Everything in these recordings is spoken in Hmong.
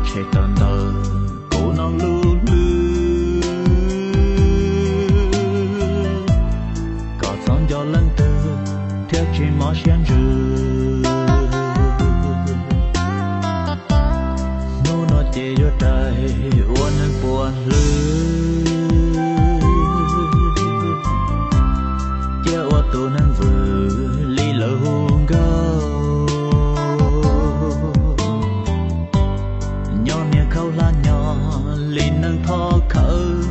tshem tawm ntawm kuv no lub hlwb, kom txhob nco leej twg thiaj tsis mob siab ntsws. Hnub no ces yuav rais ua neeg puas hlwb, cia ua tus neeg vwm li lawv hu nkauj. Nyob niag khaub hlab nyob li neeg thov khawv,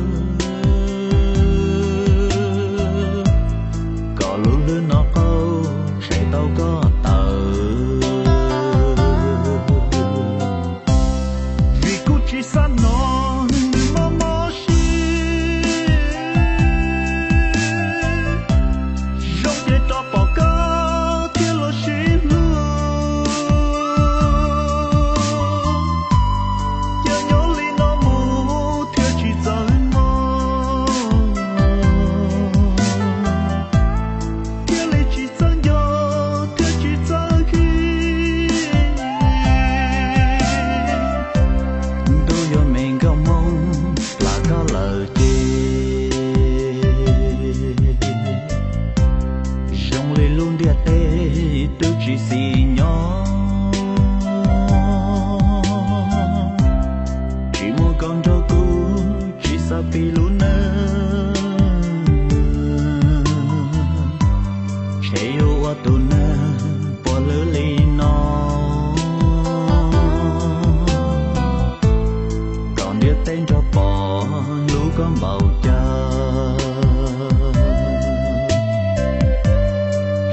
kom lub hlwb no qaug tshem tau koj tawm. Vim kuv tsis xav hnov nws mob mob siab, zoo ces rov pom koj thiab los sib hlub. Cia nyob li no mus thiaj tsis txawv mog, thiaj li tsis txawv nco, thiaj tsis txawv khib. Ntuj yuav me nkauj Hmoob plam koj lawm ces, zoo li lub ntiaj teb twb tsis xis nyob. Tsis muaj koj nrog kuv tsis xav pib lub neej, ntshe yuav ua tus neeg puas hlwb li no. Kom ntiaj teb nrog pom hlub koj npaum cas,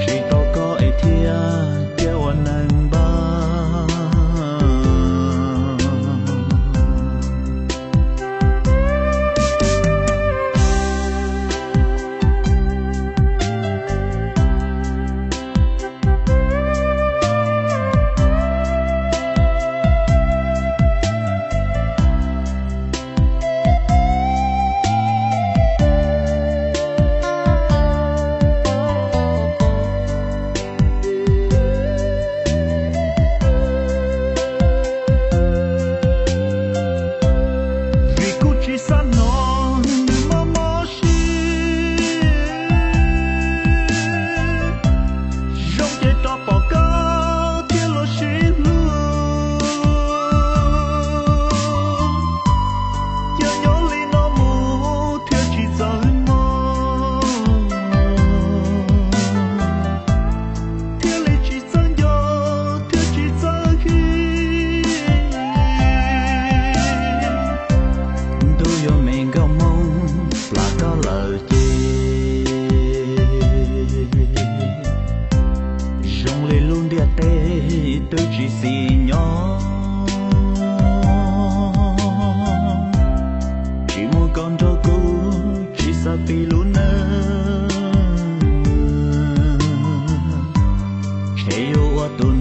tsis tau koj es thiaj cia ua neeg npab. Vim kuv tsis xav hnov nws mob mob siab, zoo ces rov pom koj thiab los sib hlub. Cia nyob li no mus thiaj tsis txawv mog, thiaj li tsis txawv nco, thiaj tsis txawv khib. Ntuj yuav me nkauj Hmoob plam koj lawm ces, zoo li lub ntiaj teb twb tsis xis nyob. Tsis muaj koj nrog kuv tsis xav pib lub neej, ntshe yuav ua tus